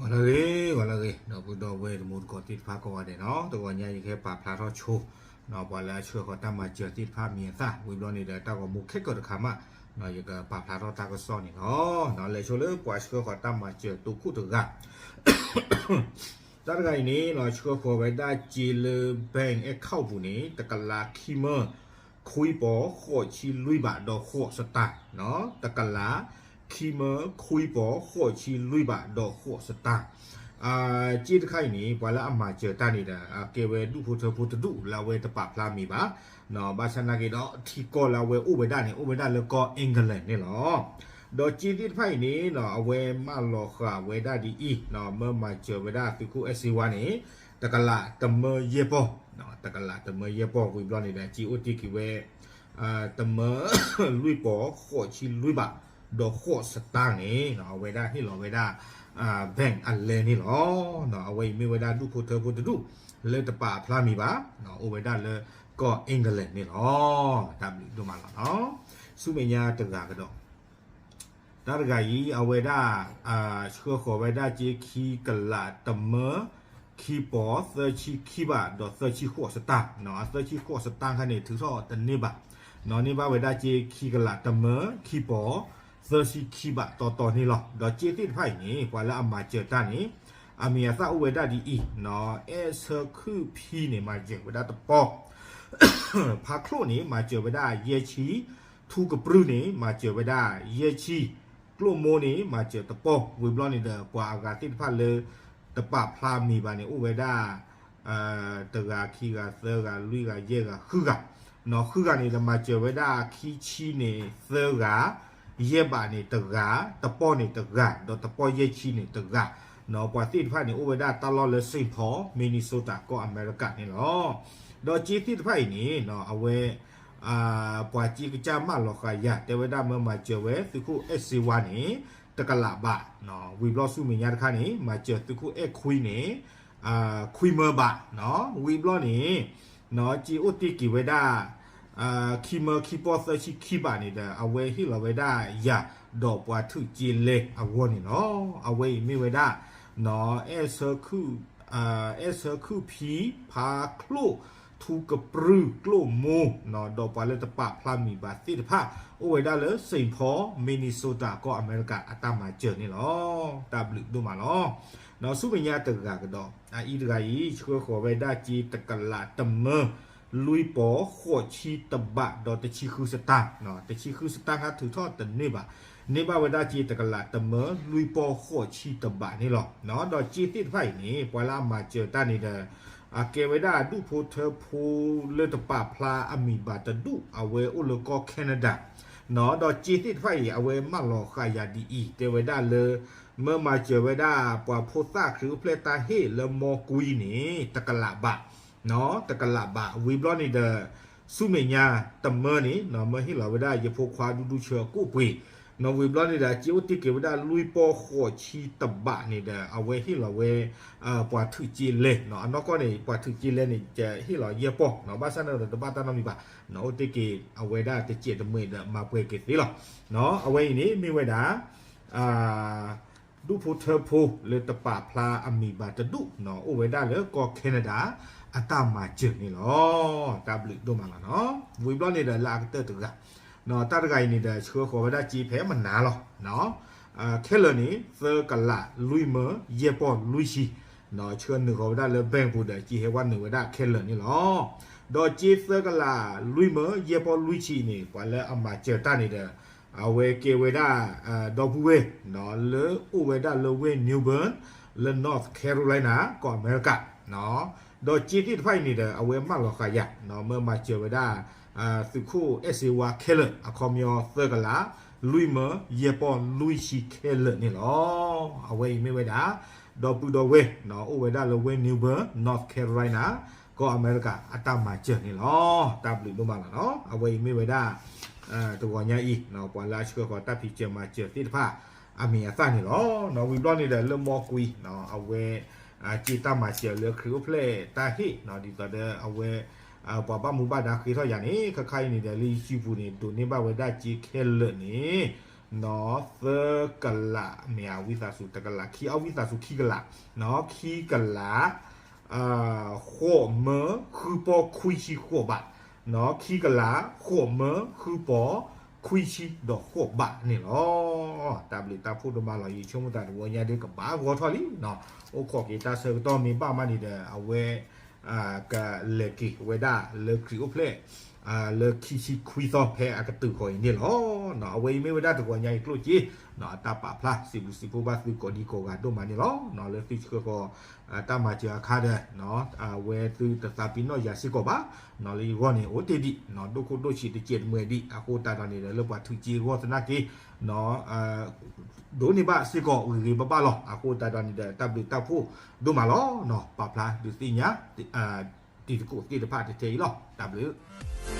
လၢအဂ့ၤ ဂီၤလၢအဂ့ၤ ဒီပုၢ်ဒီဝဲၢ်တံၤသကိးသ့ၣ်တဖၣ်ကိးဂၤဒဲးန့ၣ်လီၤ. တဂီၤညါအံၤ ယကဟဲပာ်ဖျါထီၣ်ဆိ ပှၤလၢအဆှၢဃီၤတၢ်မၤစၢၤသ့ၣ်တဖၣ်မံၤအသၣ် ဝံၤဘျီန့ၣ်ဒီး တၢ်ဂီၤမူခဲကိာ်တခါမး ယကပာ်ဖျါထီၣ်တၢ်ကစီၣ်န့ၣ်လီၤ. လဲၤဆိလၢပှၤဆှၢဃီၤတၢ်မၤစၢၤတိခိၣ်တဂၤ တၢ်တဂၤအံၤန့ၣ် ဆှၢဃီၤဝဲဒၣ်စ့လၢ bank account ပူၤန့ၣ် တကလးခံမၢ ခွံပီၤ ဃိးဆံလွံၢ်ဘးဒီးဃိးစတၣ်, တကလး ခံမၢ ခွံပီၤ ဃိးဆံလွံၢ်ဘးဒီးဃိးစတၣ်. စ့တခါအံၤန့ၣ် ပှၤလၢအမၤစၢၤတၢ်န့ၣ်ဒီး အကဲဝဲဒူၣ်ဖိထၢဖိတဒူၣ်လၢအဝဲတပာ်ဖျါမံၤဘၣ်. ဘၣ်ဆၣ်နာ်က့ဒီး ထံကီၢ်လၢအဝဲအိၣ်ဝဲဒၣ်န့ၣ် အိၣ်ဝဲဒၣ်လၢကီၢ် England န့ၣ်လီၤ. ဒီးစ့သ့ၣ်တဖၣ်အံၤန့ၣ် အဝဲမၢလီၤဃာ်ဝဲဒၣ်ဒ်အံၤ မၢမၤစၢၤဝဲဒၣ်သုးခိၣ်အဲၣ်စ့ဝါန့ၣ် တကလးတမၢယဲၢ်ပီၢ်, တကလးတမၢယဲၢ်ပီၢ် ဝံၤဘျီန့ၣ်ဒီး စ့အိၣ်တ့ၢ်က့ၤဝဲ တမၢ လွံၢ်ပီၤ ဃိးဆံလွံၢ်ဘး ဒီးဃိးစတၣ်န့ၣ် အဝဲဒၣ်ဟ့ၣ်လီၤဝဲဒၣ် bank အလဲန့ၣ်လီၤ. အဝဲအံၤမ့ၢ်ဝဲဒၣ်ဒူၣ်ဖိထၢဖိတဒူၣ် လၢတပာ်ဖျါမံၤဘၣ်, အိၣ်ဝဲဒၣ်လၢကီၢ် England န့ၣ်လီၤ. တၢ်ဘျုးဒိၣ်မးလီၤ. ဆူမဲာ်ညါတဂၤကဒီး တၢ်တဂၤအံၤ အဝဲဒၣ် ဆှၢဃီၤဝဲဒၣ်စ့ခံကလးတမၢ ခံပီၤ သၢဆံခံဘး ဒီးသၢဆံဃိးစတၣ်, အသၢဆံဃိးစတၣ်ခါန့ၣ် ထုးထီၣ်တန့ၢ်ဘၣ်, န့ၢ်ဘၣ်ဝဲဒၣ်စ့ခံကလးတမၢ ခံပီၤ သၢဆံခံဘးတီတီန့ၣ်လီၤ. ဒီးစ့သ့ၣ်တဖၣ်အံၤန့ၣ် ပှၤလၢအမၤစၢၤတၢ်န့ၣ် အမံၤအသၣ်အိၣ်ဝဲဒၣ်ဒ်အံၤ, အဲၣ်ဆၢခုၣ်ဖံန့ၣ် မၤစၢၤဝဲဒၣ်တပီၢ် ဖါချိၣ်န့ၣ် မၤစၢၤဝဲဒၣ်ယဲၢ်ဆံ, ထူကပြုၢ်န့ၣ် မၤစၢၤဝဲဒၣ်ယဲၢ်ဆံ, ကျိၣ်မိၢ်န့ၣ် မၤစၢၤတပီၢ်, ဝံၤဘျီန့ၣ်ဒီး ပှၤအဂၤသ့ၣ်တဖၣ်လၢ တပာ်ဖျါမံၤဘၣ်န့ၣ် အိၣ်ဝဲဒၣ် တဂၤ ခံဂၤ သၢဂၤ လွံၢ်ဂၤ ယဲၢ်ဂၤ ဃုဂၤ, ဃုဂၤန့ၣ်ဒီး မၤစၢၤဝဲဒၣ်ခံဆံန့ၣ်သၢဂၤ, ယဲၢ်ဘးန့ၣ်တဂၤ, တပီၢ်န့ၣ်တဂၤ, ဒီးတပီၢ်ယဲၢ်ဆံန့ၣ်တဂၤ, ပှၤသ့ၣ်တဖၣ်န့ၣ် အိၣ်ဝဲဒၣ်တၢ်လီၢ်လၢ Saint Paul Minnesota ကီၢ်အမဲရကၤန့ၣ်လီၤ. ဒီးစ့သ့ၣ်တဖၣ်အံၤန့ၣ် အဝဲ ပှၤစ့ကစၢ်မၢလီၤဃာ်ယၤ တဲဝဲဒၣ်မၢမၤစၢၤဝဲသုးခိၣ်အဲၣ်စ့ဝါန့ၣ် တကလးဘး, ဝံၤဘျီဆူမဲာ်ညါတခါန့ၣ် မၤစၢၤသုးခိၣ်အဲၣ်ခွံန့ၣ် ခွံမၢဘး, ဝံၤဘျီန့ၣ် စ့အိၣ်တ့ၢ်က့ၤဝဲဒၣ် ခံမၢခံပီၢ်သၢဆံခံဘးန့ၣ်ဒီး အဝဲဟ့ၣ်လီၤဝဲဒၣ်ယၤ ဒီးပှၤထုးစ့လဲအဂီၢ်န့ၣ်လီၤ. အဝဲအံၤမ့ၢ်ဝဲဒၣ် အဲၣ်ဆၢခုၣ် အဲၣ်ဆၢခုၣ်ဖံ ဖါချိၣ် ထူကပြုၢ် ကျိၣ်မိၢ် ဒီးပှၤလၢတပာ်ဖျါမံၤဘၣ်သ့ၣ်တဖၣ် အိၣ်ဝဲဒၣ်လၢ Saint Paul Minnesota ကီၢ်အမဲရကၤအတၢ်မၤစၢၤန့ၣ်လီၤ. တၢ်ဘျုးဒိၣ်မးလီၤ. ဆူမဲာ်ညါတဂၤကဒီး အအံၤတဂၤအံၤ ဆှၢဃီၤဝဲဒၣ်စ့တကလးတမၢ လွံၢ်ပီၤ ဃိးဆံတဘး ဒီးတဆံဃုစတၢ်, တဆံဃုစတၢ်ခါထုးထီၣ်တန့ၢ်ဘၣ်, န့ၢ်ဘၣ်ဝဲဒၣ်စ့တကလးတမၢ လွံၢ်ပီၤ ဃိးဆံတဘးန့ၣ်လီၤ. ဒီးစ့သ့ၣ်တဖၣ်အံၤန့ၣ် ပှၤလၢအမၤစၢၤတၢ်န့ၣ်ဒီး အကဲဝဲဒၣ်ဒူၣ်ဖိထၢဖိလၢတပာ်ဖျါအမံၤဘၣ်တဒူၣ် အဝဲအိၣ်လၢကီၢ် Canada ဒီးစ့သ့ၣ်တဖၣ်အံၤ အဝဲမၢလီၤဃာ်ယၤဒ်အံၤ တဲဝဲဒၣ်လၢ မၢမၤစၢၤဝဲဒၣ် ပှၤဖိသၣ်ခရံာ်အိၣ်ဖျဲၣ်တၢ်ဟ့ၣ်လၢမီၢ်ကွံန့ၣ် တကလးဘး, တကလးဘး ဝံၤဘျီန့ၣ်ဒီး ဆူမဲာ်ညါတမၢန့ၣ် မၢဟ့ၣ်လီၤဝဲဒၣ်ယဖိခွါဒူဒူဆၢအကိၣ်ပှ့ၤ, ဝံၤဘျီန့ၣ်ဒီးစ့အိၣ်တ့ၢ်က့ၤဝဲဒၣ်လွံၢ်ပီၤဃိးဆံတဘးန့ၣ်ဒီး အဝဲဟ့ၣ်လီၤဝဲ ပှၤထုးစ့လဲ, အနီၢ်ကီၢ်န့ၣ် ပှၤထုးစ့လဲန့ၣ် ဟ့ၣ်လီၤယဲၢ်ပီၢ်, ဘၣ်ဆၣ်န့ၣ်ဒီးတဘၣ်တၢ်နီတမံၤဘၣ်, အိၣ်တ့ၢ်က့ၤအဝဲဒၣ်တစဲးတမှဲးဒီးမၤပှဲၤက့ၤသ့လီၤ. အဝဲအံၤန့ၣ်မ့ၢ်ဝဲဒၣ် ဒူၣ်ဖိထၢဖိလၢတပာ်ဖျါအမံၤဘၣ်တဒူၣ် အိၣ်ဝဲဒၣ်လၢကီၢ် Canada အတၢ်မၤစၢၤန့ၣ်လီၤ. တၢ်ဘျုးဒိၣ်မးလီၤ. ဝံၤဘျီန့ၣ်ဒီးလၢအကတၢၢ်တဂၤ, တၢ်တဂၤအံၤန့ၣ်ဒီး ဆှၢဃီၤဝဲဒၣ်စ့ဖဲမနၤလီၤ. ခဲလၢာ်န့ၣ် သၢကလး လွံၢ်မၢ ယဲၢ်ပီၢ် လွံၢ်ဆံ, ဆှၢနုာ်ဃီၤဝဲဒၣ်လၢ bank ပူၤဒီး စ့ဟဲဝဲနုာ်ဝဲဒၣ်ခဲလၢာ်န့ၣ်လီၤ. ဒီးစ့သၢကလး လွံၢ်မၢ ယဲၢ်ပီၢ် လွံၢ်ဆံန့ၣ် ပှၤလၢအမၤစၢၤတၢ်န့ၣ်ဒီး အဝဲကဲဝဲဒၣ် ဒီပုၢ်ဝဲၢ် လၢအိၣ်ဝဲဒၣ်လၢဝ့ၢ် New Bern လၢ North Carolina ကီၢ်အမဲရကၤ, ဒီးစ့သ့ၣ်တဖၣ်အံၤန့ၣ်ဒီး အဝဲမၢလီၤဃာ်ယၤ မၢမၤစၢၤဝဲဒၣ် သုးခိၣ်အဲၣ်စ့ဝါခဲလၢာ် အခီပညီသၢကလး လွံၢ်မၢ ယဲၢ်ပီၢ် လွံၢ်ဆံခဲလၢာ်န့ၣ်လီၤ. အဝဲအံၤမ့ၢ်ဝဲဒၣ် ဒီပုၢ်ဒီဝဲၢ် အိၣ်ဝဲဒၣ်လၢဝ့ၢ် New Bern North Carolina ကီၢ်အမဲရကၤ အတၢ်မၤစၢၤန့ၣ်လီၤ. တၢ်ဘျုးဒိၣ်မးလီၤ. အဝဲအံၤမ့ၢ်ဝဲဒၣ် တဂီၤညါအံၤ ပှၤလၢအဆှၢဃီၤတၢ်ဖံးစၢၤမၤစၢၤသ့ၣ်တဖၣ် အမံၤအသၣ်န့ၣ်လီၤ. ဝံၤဘျီန့ၣ်ဒီးလၢမီၢ်ကွံ အဝဲ စ့တၢ်မၤစၢၤလၢခရံာ်အိၣ်ဖျဲၣ်တၢ်ဟ့ၣ် ဒ်သိးဒီးအဝဲ ပှၤဘၣ်မူဘၣ်ဒါဃ့ထီၣ်ယၤန့ၣ် ခါခါအံၤန့ၣ်ဒီးလၢ YouTube ပူၤန့ၣ် ဒိးန့ၢ်ဘၣ်ဝဲဒၣ်စ့ခဲလၢာ်န့ၣ် သၢကလး မ့ၢ်ဧါ ဝံသးစူၤ တကလး ခံ အဝံသးစူၤ ခံကလး, ခံကလး ဃိးမၢဃုပီၢ်ခွံဆံဃိးဘး, ခံကလး ဃိးမၢဃုပီၢ်ခွံဆံဒီးဃိးဘးန့ၣ်လီၤ. တၢ်ဘျုးတၢ်ဖှိၣ်ဒိၣ်မးလီၤ. ယဆိကမိၣ်သးတဝီညါဒ်ကဘၣ်ဂီၤထီၣ်လံ, အိၣ်ခိးက့ၤတၢ်ဆၢကတီၢ်မ့ၢ်ဘၣ်မးန့ၣ်ဒီး အဝဲ ကလဲၤက့ၤဝဲဒၣ်လၢခရံာ်အိၣ်ဖျဲၣ် လၢခံဆံခွံသီဖဲအကတုၤဃီၤအံၤန့ၣ်လီၤ. အဝဲအံၤမ့ၢ်ဝဲဒၣ်တဂီၤညါအံၤကျိၣ်စ့ တၢ်ပာ်ဖျါစံးဘျုးစံးဖှိၣ်ဘၣ်သုကိးဒံကိးဂၤဒိၣ်မးန့ၣ်လီၤ. လၢသုဆှၢဃီၤ တၢ်မၤစၢၤအခါဒီး အဝဲသုတသးပ့ၤနီၣ်ယၤစ့ၢ်ကီးဘၣ်. လၢယဂီၢ်န့ၣ် အိၣ်တ့ၢ်ဒံး ဒိၣ်ခိၣ်ဒိၣ်ဆံးတစဲးတမှဲၤဒံး အဃိသတးဒီးန့ၣ်ဒီး လၢပှၤထုးက့အဂီၢ်သနာ်က့ ဒိးန့ၢ်ဘၣ်စ့ၢ်ကီးဂ့ၤဂ့ၤဘၣ်ဘၣ်လီၤ. အဃိသတးဒီးန့ၣ်ဒီး တၢ်ဘျုးတၢ်ဖှိၣ်ဒိၣ်မးလီၤ. ပာ်ဖျါဒုးသ့ၣ်ညါ တံၤသကိးသ့ၣ်တဖၣ်တထဲအံၤလီၤ. တၢ်ဘျုး